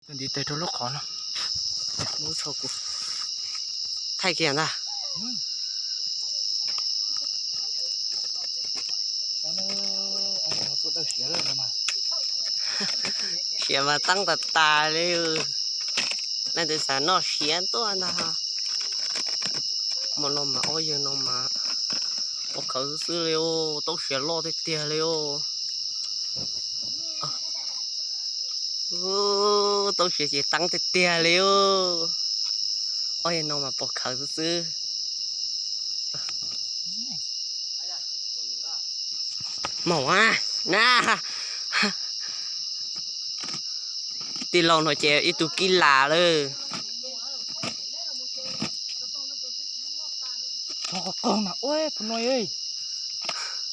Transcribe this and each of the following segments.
Ntiv tes rau lub qhov no. Lub tsho kuv thaij kiag ntag. Siav mas teeb tas tas li. Leej twg xav noj siav tuaj ntag. Hmo no mas ob yawg no mas pom khawv xwb xwb li os, tauj siav loj tiag tiag li os. Tauj siav ces teeb tiag tiag li os. Ob yawg no mas pom khawv xwb xwb. Maum a, na, tij laug no ces ib tug kib las lawm. Tso qhov qaug na, ua phu no,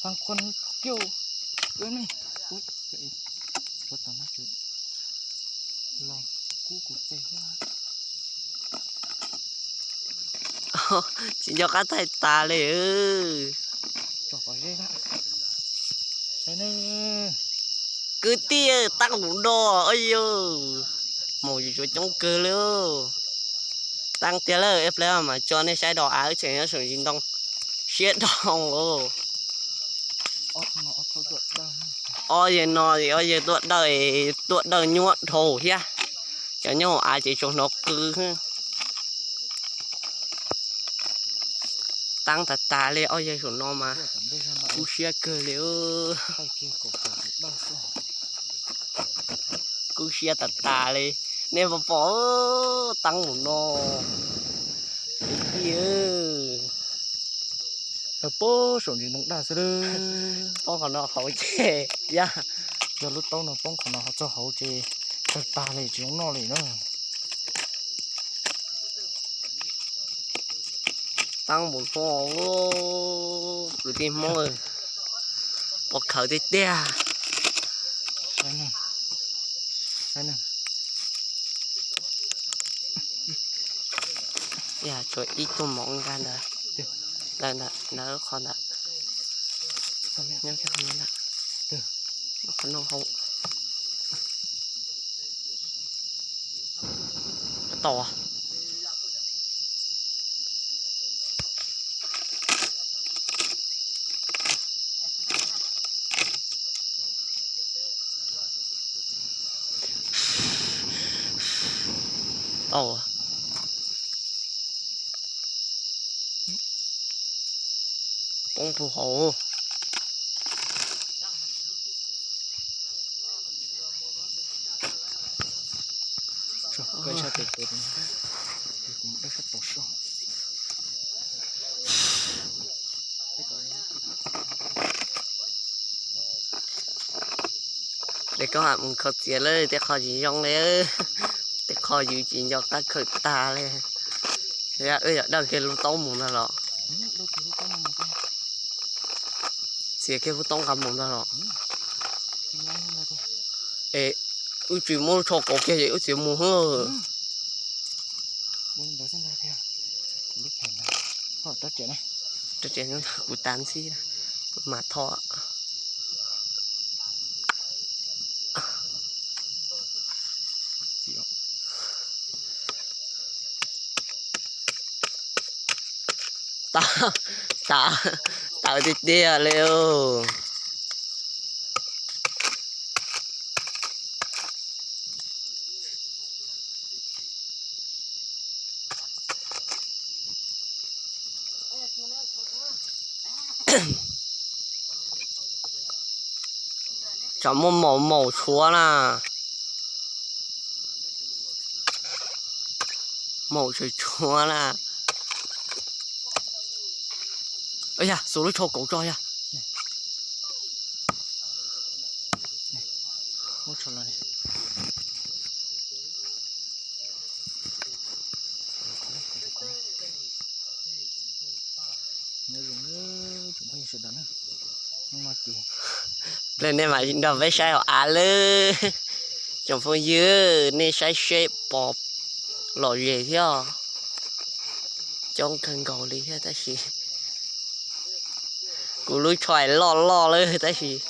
fas khuan kiu, ua me, ua, tso tau na, los kub kuv tes thiab. Tsis nco qab thaij tas li. Kwv tij, teeb mus no, yog maum tsuas coob kawg li. Teeb tiag lawm, ib pliag mam tso nej saib dua av, wb tseem nyob saum ntsis ntoo siab dhau os. Ob yawg no, ob yawg tuaj dawj, tuaj dawj nyuaj dhau thiab. Cov nyob hauv av ces tsuas hnov qw. Teeb tas tas li, ob yawg saum no mas kub siab kawg li. Kub siab tas tas li. Nej puas pom, teeb mus no. Kwv tij, poob saum ntsis ntoo daj xwb. Poob qhov no hauv ces yog, yog lub taub no poob qhov no ho txog hauv ces tawg tag li tsis zoo noj li na. Teeb mus no, kwv tij Hmoob, pom khawv tiag tiag. Yog tshuav ib tug maum nkag ntawd, ntawd ntawd, qhov ntawd, nyob qhov no hauv. Tau. Tau. Poob puag hauv. Ces koj mam mus khaws txiav lawm, tej qho tsis zoo li, tej qho yus tsis nco qab khaws tag li. Wb yuav dawj kiag lub taub mus ntag los? Txiav kiag lub taub nqa mus ntag los? Es wb tsis muab lub tsho kauv kiag ces wb txiav mus hwb. Rab riam kuv tas ntxib, kuv mam tho. Tawv, tawv tiag tiag li. Tsam muaj maum maum tshuav na. Maum tshuav tshuav na. Yog, xuas lub tsho kauv tso yog. Ple nej mam nrog peb saib hauv av lawm. Tsoom phooj ywg, nej saib seb pom lom zem thiab. Coob kawg nkaus li thiab tab sis kuv lub tsho loj loj lawm tab sis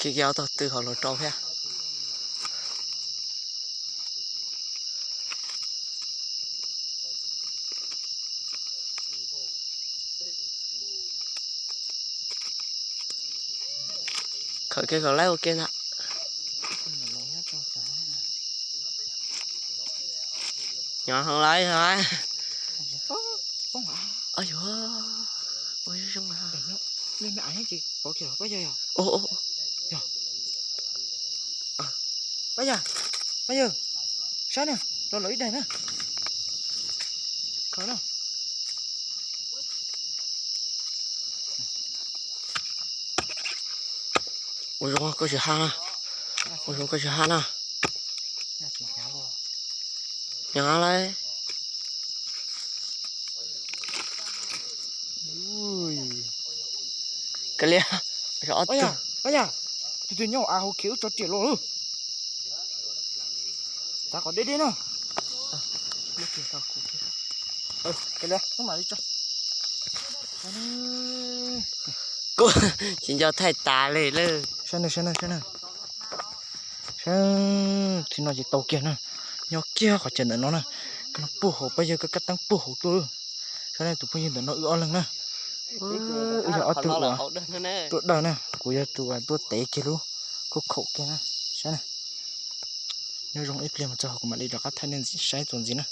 Kiag kiag ob tog tw hauv los rau thiab. Khawm kiag kom laib ua ke ntag. Nyob hauv laib hov. Yuav ua zoo zoo. Pab Yawg, Pab Yawg, saib na, rau lawv ib daim na. Khawm na. Ua zoo koj tsis haj na. Ua zoo koj tsis haj na. Nyob lawm. Kav liam, ob tug. Pab Yawg, tus twg nyob hauv av hauv khiv wb tso riam los lawm. Txav qhov deb deb no. Kuv tsis nco thaij tas li lawm. Saib na, saib na, saib na. Saib, thaum no ces tau kiag na. Nyob kiag qhov chaw ntawm no na. Koj no puag hauv, Pab Yawg, koj kab teeb puag hauv tuaj. Saib na, tus phooj ywg ntawm no wb ob leeg na. Wb yog ob tug uas tuaj dawj na, kuv yog tus uas tuaj tev kiag lub khaub khaum kiag na. Saib na. Nyob zoo ib pliag mus txog kuv mam li rov qab thaij nej saib txuas ntxiv na.